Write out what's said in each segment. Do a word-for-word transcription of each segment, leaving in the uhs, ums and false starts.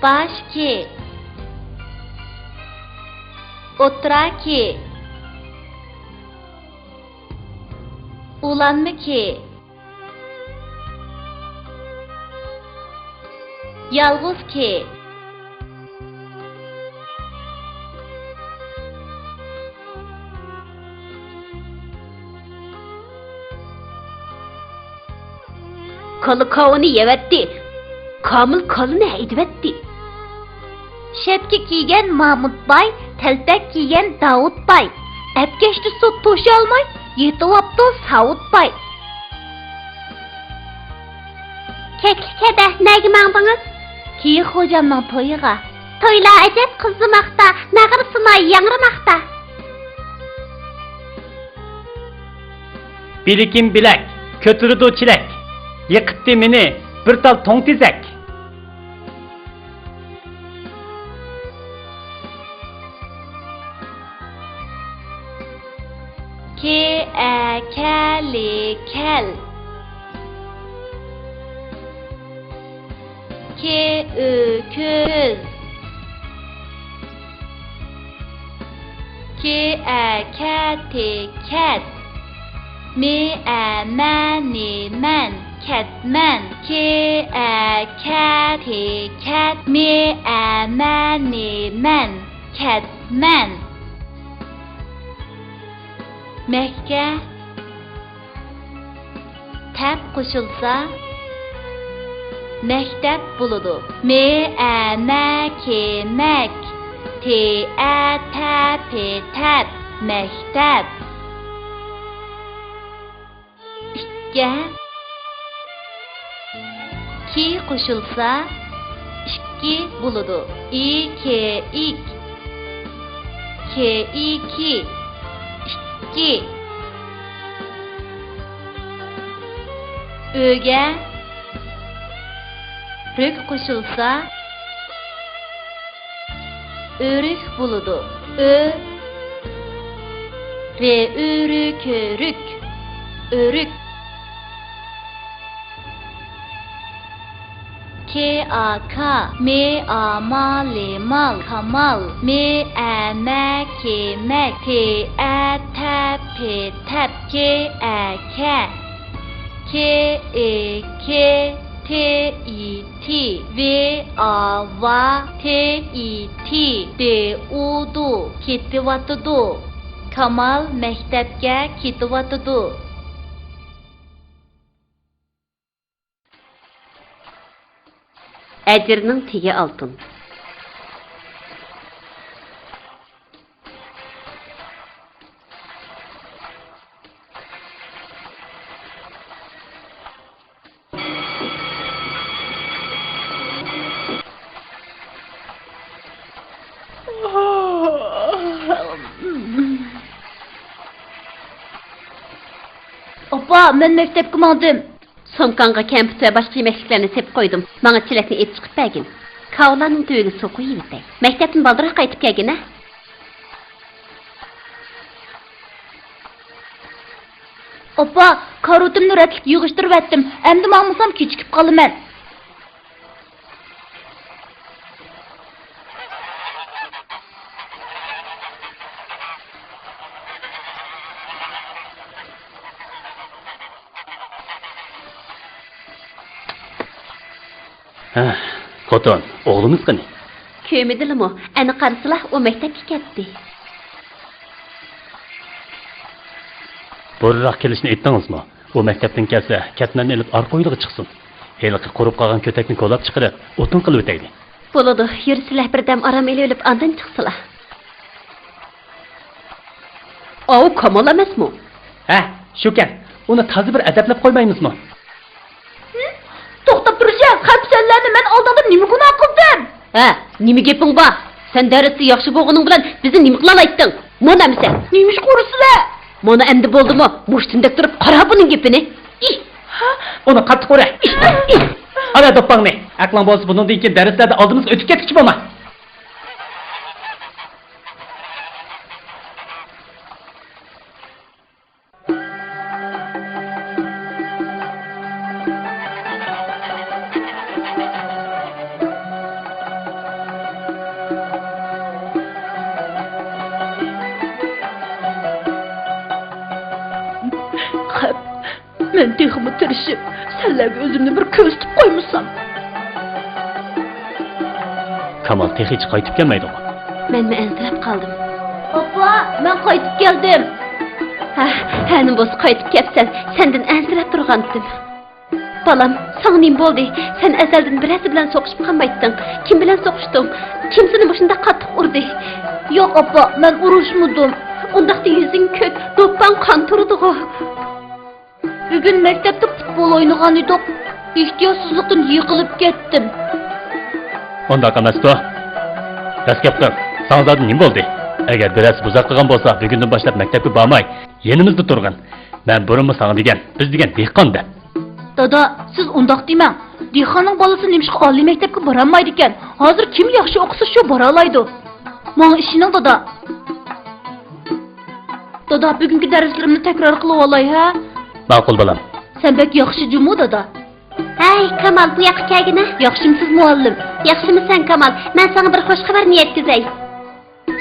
باش كى. ئوتتۇرا كى. ئۇلانما كى. يالغۇز كى. كالا كاۋىنى يەۋەتتى، كامىل كالىنى ھەيدىۋەتتى. شەپكە كىيگەن مامۇت باي، تەلپەك كىيگەن داۋۇت باي. ئەپكەشتە سوت توشۇيالماي، يېتىۋاپتۇ ساۋۇت باي. كەكلىك ھەدە، نەگە ماڭدىڭىز؟ كېيىك خوجامنىڭ تويىغا. تويلار ئەجەب قىزىماقتا، ناغرا سۇناي ياڭرىماقتا. بىلىكىم بىلەك، كۆتۈرىدۇ چېلەك. يىقىتتى مېنى بىر تال توڭ تېزەك. كې، ئە، كە، لې، كەل. كې، ئۆ، كۆز. كې، ئە، كە، تې، كەت. مې، ئە، مە، نې، مەن، كەتمەن. كې، ئە، كە، تې، كەت. مې، ئە، مە، نې، مەن، كەتمەن. مەككە. تەپ قوشۇلسا، مەكتەپ بولىدۇ. مې، ئە، مە، كې، مەك. تې، ئە، تە، پې، تەپ. مەكتەپ. ئىككە. كى قوشۇلسا، ئىككى بولىدۇ. ئى، كې، ئىك. كې، ئى، كى. ئىككى. ئۆگە رۆك قوشۇلسا، ئۆرۈك بولىدۇ. ئۆ، رې، ئۆ، رۈ، كۆرۈك. ئۆرۈك. كې، ئا، كا. مې، ئا، ما، لې، مال. كامال. مې، ئە، مە، كې، مەك. تې، ئە، تە، پې، تەپ. كې، ئە، كە. كې، ئې، كې. تې، ئى، تى. ۋې، ئا، ۋا. تې، ئى، تى. دې، ئۇ، دۇ. كېتىۋاتىدۇ. كامال مەكتەپكە كېتىۋاتىدۇ. ئەجىرنىڭ تېگى ئالتۇن. ئاپا، مەن مەكتەپكە ماڭدىم. سومكاڭغا كەمپۈت ۋە باشقا يېمەكلىكلەرنى سېپىپ قويدۇم. ماڭا چېلەكنى ئېلىپ چىقىپ بەرگىن. كاۋىلارنىڭ تۈۋىگە سۇ قۇيۇۋېتەي. مەكتەپتىن بالدۇرراق قايتىپ كەلگىن، ھە؟ ئاپا، كارىۋىتىمنى رەتلىك يىغىشتۇرۇۋەتتىم. ئەمدى ماڭمىسام كېچىكىپ قالىمەن. ھە، خوتۇن، ئوغلىمىز قېنى؟ كۆرمىدىلىمۇ؟ ئەنە قارىسىلا، ئۇ مەكتەپكە كەتتى. بۇرۇنراق كېلىشنى ئېيتتىڭىزمۇ؟ ئۇ مەكتەپتىن كەلسە، كەتمەننى ئېلىپ ئارقا ھويلىغا چىقسۇن. ھېلىقى قۇرۇپ قالغان كۆتەكنى كولاپ چىقىرىپ، ئوتۇن قىلىۋېتەيلى. بولىدۇ، يۈرسىلە، بىردەم ئارام ئېلىۋېلىپ ئاندىن چىقسىلا. ئاۋۇ كامال ئەمەسمۇ؟ ھە، شۇكەن. ئۇنى تازا بىر ئەدەپلەپ قويمايمىزمۇ؟ ھىم؟ توختاپ تۇرۇشە، خەلپىسەنلەرنى مەن ئالدىڭدا نېمە گۇناھ قىلدىم؟ ھە، نېمە گېپىڭ بار؟ سەن دەرستە ياخشى بولغىنىڭ بىلەن بىزنى نېمە قىلالايتتىڭ؟ مانا ئەمىسە. نېمىشقا ئۇرىسىلە؟ مانا ئەمدى بولدىمۇ؟ مۇشتۇمدەك تۇرۇپ قارا بۇنىڭ گېپىنى. ئى! ئۇنى قاتتىق ئۇرە. ئى! ئى! ئاۋە دوپپاڭنى. ئەقلىڭ بولسا بۇنىڭدىن كېيىن دەرسلەردە ئالدىمىزغا ئۆتۈپ كەتكۈچى بولما. مەن تېخىمۇ تىرىشىپ، سەنلەرگە ئۆزۈمنى بىر كۆرسىتىپ قويمىسام. كامال تېخىچە قايتىپ كەلمەيدىغۇ؟ مەنمۇ ئەنسىرەپ قالدىم. ئاپا، مەن قايتىپ كەلدىم. ھە، ھە، نېمە بولسا قايتىپ كەپسەن. سەندىن ئەنسىرەپ تۇرغانتىم. بالام، ساڭا نېمە بولدى؟ سەن ئەزەلدىن بىرەرسى بىلەن سوقۇشۇپ قالمايتتىڭ. كىم بىلەن سوقۇشتۇڭ؟ كىم سېنى مۇشۇنداق قاتتىق ئۇردى؟ ياق، ئاپا، مەن ئۇرۇشمىدىم. ئۇنداقتا يۈزۈڭ كۆك، دوپپاڭ قان تۇرىدىغۇ. بۈگۈن مەكتەپتە پۇتبول ئوينىغان ئىدۇق. ئېھتىياتسىزلىقتىن يىقىلىپ كەتتىم. ئۇنداق ئەمەستۇ. راست گەپ قىل. ساڭا زادى نېمە بولدى؟ ئەگەر بىرەرسى بۇزاق قىلغان بولسا، بۈگۈندىن باشلاپ مەكتەپكە بارماي، يېنىمىزدا تۇرغىن. مەن بۇرۇنمۇ ساڭا دېگەن، بىز دېگەن دېھقان دەپ. دادا، سىز ئۇنداق دېمەڭ. دېھقاننىڭ بالىسى نېمىشقا ئالىي مەكتەپكە بارالمايدىكەن؟ ھازىر كىم ياخشى ئوقۇسا، شۇ بارالايدۇ. ماڭا ئىشىنىڭ، دادا. دادا، بۈگۈنكى دەرسلىرىمنى تەكرار قىلىۋالاي، ھە؟ ماقۇل، بالام. سەن بەك ياخشى جۇمۇ، دادا. ھەي، كامال، بۇ ياققا كەلگىنە. ياخشىمۇسىز، مۇئەللىم؟ ياخشىمۇسەن، كامال؟ مەن ساڭا بىر خوش خەۋەرنى يەتكۈزەي.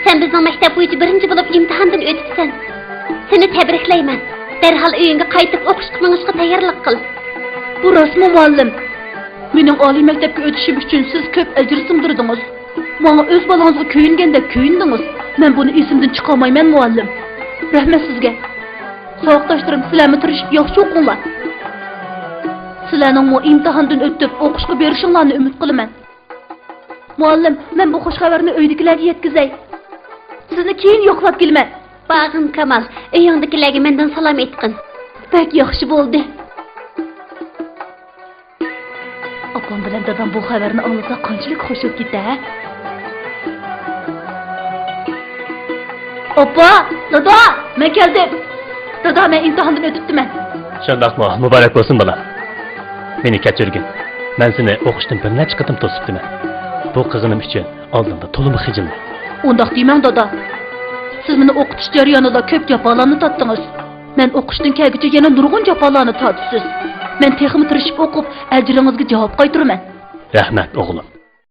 سەن بىزنىڭ مەكتەپ بويىچە بىرىنچى بولۇپ ئىمتىھاندىن ئۆتۈپسەن. سېنى تەبرىكلەيمەن. دەرھال ئۆيۈڭگە قايتىپ ئوقۇشقا مېڭىشقا تەييارلىق قىل. بۇ راستمۇ، مۇئەللىم؟ مېنىڭ ئالىي مەكتەپكە ئۆتۈشۈم ئۈچۈن سىز كۆپ ئەجىر سىڭدۈردىڭىز. ماڭا ئۆز بالىڭىزغا كۆيۈنگەندەك كۆيۈندىڭىز. مەن بۇنى ئېسىمدىن چىقارمايمەن، مۇئەللىم. رەھمەت سىزگە. ساۋاقداشلىرىم، سىلەرمۇ تىرىشىپ ياخشى ئوقۇڭلار. سىلەرنىڭمۇ ئىمتىھاندىن ئۆتۈپ ئوقۇشقا بېرىشىڭلارنى ئۈمىد قىلىمەن. مۇئەللىم، مەن بۇ خوش خەۋەرنى ئۆيدىكىلەرگە يەتكۈزەي. سىزنى كېيىن يوقلاپ كېلىمەن. بارغىن كامال، ئۆيۈڭدىكىلەرگە مەندىن سالام ئېيتقىن. بەك ياخشى بولدى. ئاپام بىلەن دادام بۇ خەۋەرنى ئاڭلىسا قانچىلىك خۇش بولۇپ كېتە، ھە؟ ئاپا، دادا، مەن كەلدىم. دادا، مەن ئىمتىھاندىن ئۆتۈپتىمەن. شۇنداقمۇ؟ مۇبارەك بولسۇن، بالام. مېنى كەچۈرگىن. مەن سېنى ئوقۇشتىن بىر نەچچە قېتىم توسۇپتىمەن. بۇ قىلغىنىم ئۈچۈن ئالدىڭدا تولىمۇ خىجىلمەن. ئۇنداق دېمەڭ، دادا. سىز مېنى ئوقۇتۇش جەريانىدا كۆپ جاپالارنى تارتتىڭىز. مەن ئوقۇشتىن كەلگۈچە يەنە نۇرغۇن جاپالارنى تارتىسىز. مەن تېخىمۇ تىرىشىپ ئوقۇپ، ئەجرىڭىزگە جاۋاب قايتۇرىمەن. رەھمەت، ئوغلۇم.